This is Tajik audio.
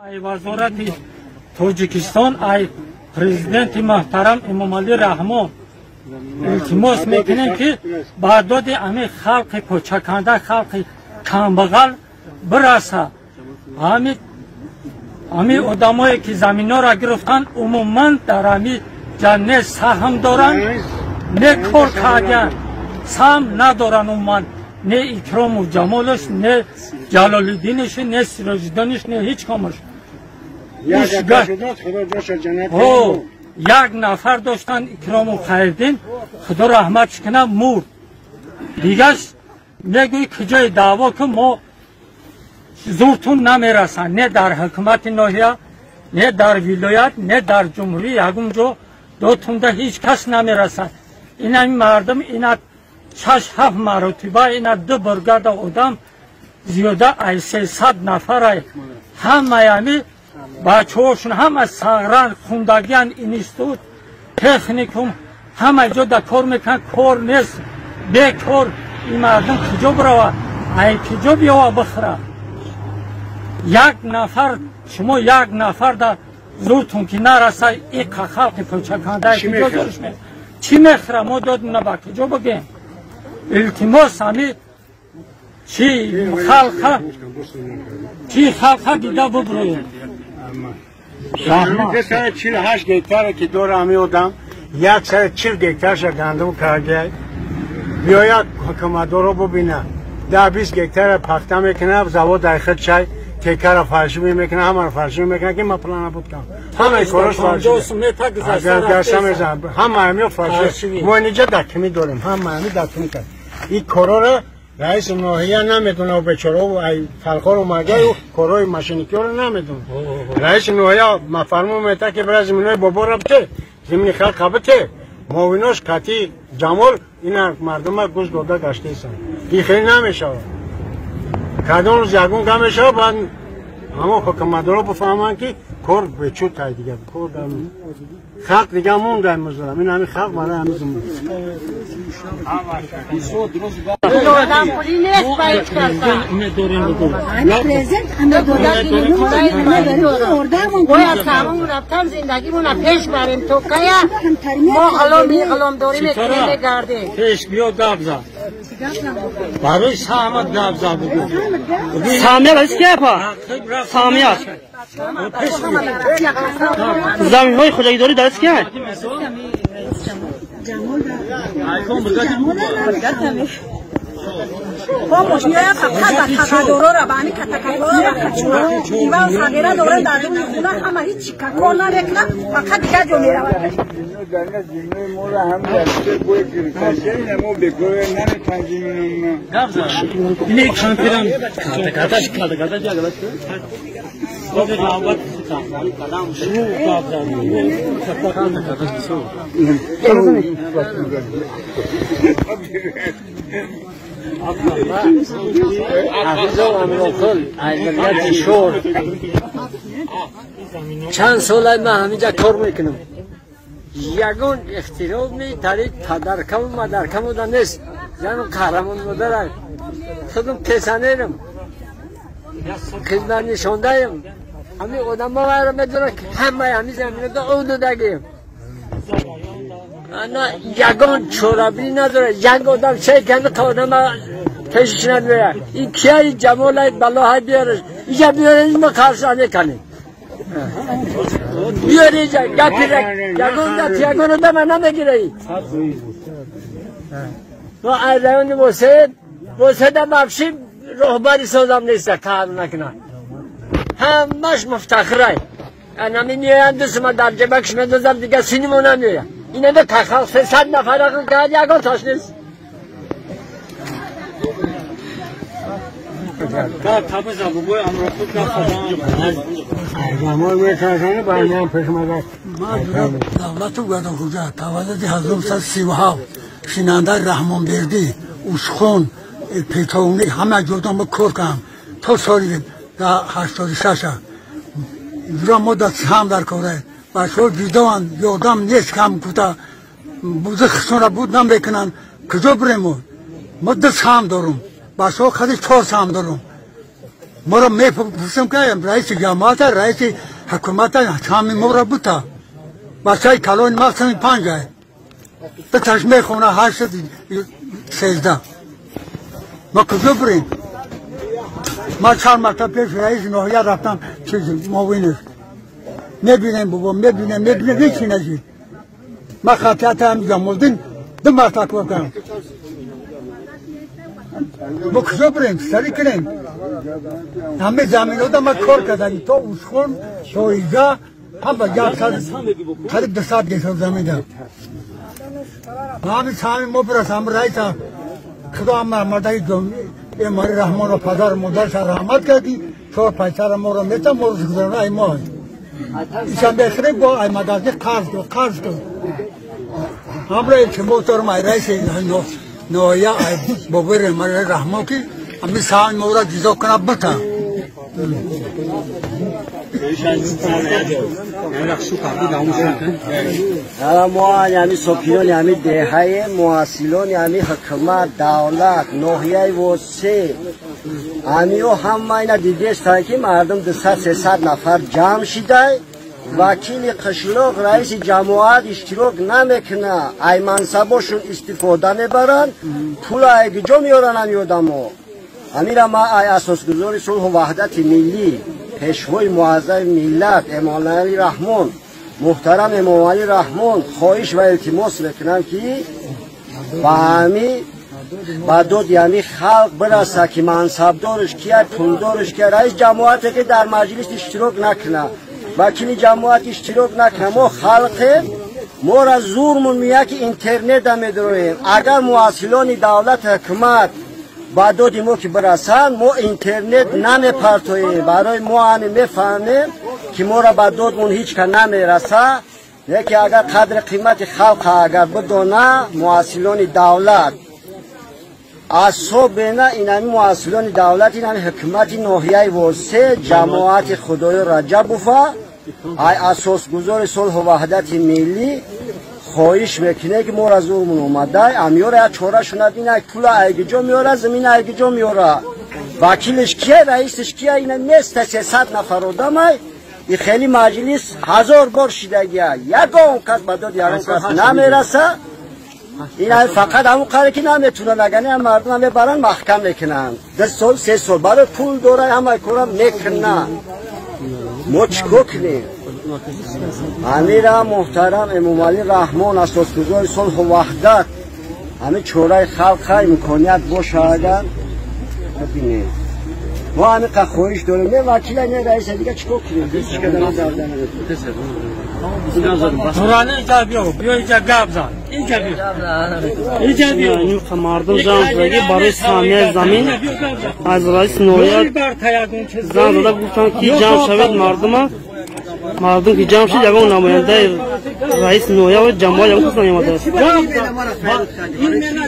Ай вазорати Тоҷикистон, ай президенти муҳтарам Эмомалӣ Раҳмон илтимос мекунем, ки ба доди ҳамин халқи кӯчаканда, халқи камбағал бираса. Ҳамин одамое ки заминҳоро гирифтанд, умуман дар ҳамин ҷа не саҳм доранд, не кор карданд, саҳм надоранд умуман, не Икрому Ҷамолаш, не Ҷалолиддинаш, не Сироҷиддинаш, не ҳеҷ камаш. Як нафар доштанд, Икрому Хайрдин, худо раҳматш кунад, мурд. Дигаш мегӯи куҷои даъво ки мо зуртун намерасанд, не дар ҳукумати ноҳия, не дар вилоят, не дар ҷумҳурӣ, ягон ҷо дотунда ҳеҷ кас намерасад. Ина мардум ина 6-7 маротиба, ина ду бригада одам зиёда ай 300 нафарай, ҳамаи ҳами бачаҳошон ҳама сағран хундагиян, институт, техникум, ҳама ҷо да кор мекунанд, кор нест, бекор. Ин мардум куҷо бирава, ай куҷо биёва бихӯра? Як нафар, шумо як нафар да зуртун ки нараса, иқа халқи кӯчаканда куҷо зурш ме чӣ мехӯра? Мо додмона ба куҷо бигем? Илтимос, ҳами чӣ халқа, чӣ халқа дида буброем. 248 гектаре ки дора ҳами одам, 140 гектарша гандум карда, биёяд ҳукуматдоро бубина. 10-20 гектара пахта мекунад, завод дар худ чай текара фаршӣ мекунад, ҳамаро фаршӣ мекунад, ки ман плана будкам. Ҳамаи кораш фаршӣ. Ҳама ҳамиё фаршӣ. Мо инҷа дакмӣ дорем, ҳама ҳами дакмӣ кард. Ин корора раиси ноҳия намедонад, бечорао ай фалхор омадаю корҳои машиникиёро намедонад. Раиси ноҳия мафармон метавад, ки бира зиминои боборо бите, зимини халқа бите. Муовинош кати Ҷамол ина мардума гӯш дода гаштаистанд. Ин хеле намешавад. Кадом рӯз ягон гап мешавад, баъд ҳамон ҳукуматдоро бифаҳманд, ки кор бечуд тай дига кор халқ дига монда музарам. Ин ҳамин халқ барои ҳамин зимин. Бояд саҳмон рафтан, зиндагимона пеш барем, то кая мо ғуломдорӣ мекунем, мегардем. Пеш биё, гап зад. Барои саҳмат гап зад бугӯ. Саҳмия раис ки апа? Саҳмия. Заминҳои хоҷагидорӣ дар ки? Мошиноя фақат ба тақадорора, ба ҳамин катакатора, ба качуна иван сағира доран дар дуни хона, ҳама ҳеҷ кор намекунад, фақат дигар ҷо меравад. Чанд сол ман ҳаминҷа кор мекунам, ягон ихтироми тариқ падаркаму мадаркаму да нест. Зану қаҳрамон модарам, худам пенсионерам, хизмат нишондаем. Ҳамин одамо вайро медонад, ки ҳамаи ҳамин заминода ӯ додагием. Ана ягон чорабинӣ надорад, як одам чеками одама пешиш надояд. Ин кияи Ҷамолай балоҳай биёраш, иҷа биёраш, мо қарша мекунем. Биёр иҷа, гапи ягон гап ягон одама намегираи. Мо аз райони Восед, Воседа вообще роҳбари созам нест, қаҳр накунад. Ҳамаш муфтахирай. Анами меоянд, дусума дар ҷебакш медозам, дига синимо намеояд. Ина тахал 300 нафар ақл кард, ягон тош нест. Давлату Гадохуҷа, таваллуди 1937, шинандаи Раҳмонбердӣ, Ушхон, Петовни, ҳама ҷода мо кор кардам то соли 86. Инҷура мо дар ҳам дар кора бачаҳо ҷудоанд, ёрдам нест, кам кута бузи хисонра буд намекунанд. Куҷо бирем мо? Мо ду саҳм дорум, бачаҳо қади чор саҳм дорум. Моро мепурсем ки раиси ҷамоата, раиси ҳукумата ҳами моро бута. Бачаи калони ма синфи панҷа. Биташ мехона 8-13. Ма куҷо бирем? Ма чанд мартаба пеш раиси ноҳия рафтам, чиз муовинаш. Мебинем бобо, мебинем, мебинем, ҳечи нашид. Ма хатиата ҳами Ҷамолдин ду мартаба кор кардам. Мо куҷо бирем? Сари кунем? Ҳама заминода ма кор кардам, то Ушхон, то Ига, ҳама қариб 200 гектар замин. Ҳами сами мо бирасам раиса, Худо ҳама мардаи Эмомалӣ Раҳмонро падару модарша раҳмат кардӣ, чор пайсара моро мета, моро гузарона ай мо. Ишам бехӯрем, бо ай магазин қарз кун, қарз кун. Ҳамра илтимос дорам ай раиси ноҳия, ай бобои Эмомалӣ Раҳмон, ки ҳами сами моро ҷизо кунад бита. Мо ҳами сокинони ҳами деҳае, муассилони ҳами ҳукумат, давлат, ноҳияи Восе, ҳамиҳо ҳама ина дидестанд, ки мардум 200-300 нафар ҷамъ шидай, вакили қишлоқ, раиси ҷамоат иштирок намекунад, ай мансабошон истифода мебаранд, пула ай куҷо меоранд ҳами одамо? Ҳамира ма ай асосгузори сулҳу ваҳдати миллӣ, пешвои муаззами миллат Эмомалӣ Раҳмон, муҳтарам Эмомалӣ Раҳмон хоҳиш ва илтимос мекунам, ки ба ҳами ба доди ҳами халқ бираса, ки мансабдорш кия, пулдорш кия, раис ҷамоате ки дар маҷлис иштирок накунад, вакили ҷамоат иштирок накунад. Мо халқем, моро зурмун меяд, ки интернета медроем. Агар муассилони давлат, ҳукумат ба доди мо ки бирасанд, мо интернет намепартоем. Барои мо ҳами мефаҳмем, ки моро ба додмон ҳеҷ ка намераса. Лекин агар қадри қимати халқа агар бидона муассилони давлат, асобена инами муассилони давлат, инами ҳукумати ноҳияи Восе, ҷамоати Худоё Раҷабова, ай асосгузори сулҳу ваҳдати миллӣ хоҳиш мекунем, ки моро зурмун омадай, амёра як чора шунад, ина пула айгиҷо меора, замина айгиҷо меора, вакилиш кия, раисиш кия, ина неста 300 нафар одамай. И хели маҷлис 1000 бор шидагия, ягон кас ба доди ягон кас намераса. Ина фақат ҳамон қаре ки наметунанд, агар не мардум мебаранд, маҳкам мекунанд. 2 сол, 3 сол барои пул дора ҳамаи кора мекунанд. Мо чӣ кор кунем? Амира муҳтарам Эмомалӣ Раҳмон, асосгузори сулҳу ваҳдат, ҳамин чораи халқа имконият боша агар бибинем. Мо ҳамин қа хоҳиш дорем, не вакила, не раиса, дига чӣ кор кунем? Ҳеҷ када надарда наметавонем. Нурани, инҷа биё, биё инҷа гап зан. Инҷа биё. Инҷа биё. Мардум ҷамъ шудаги барои саҳмияи замин аз раиси ноҳия зан зада гуфтанд, ки ҷамъ шавед мардума. Мардум ки ҷамъ шуд, ягон намояндаи раиси ноҳия ва ҷамоат ягон кас наомадааст. Ин мена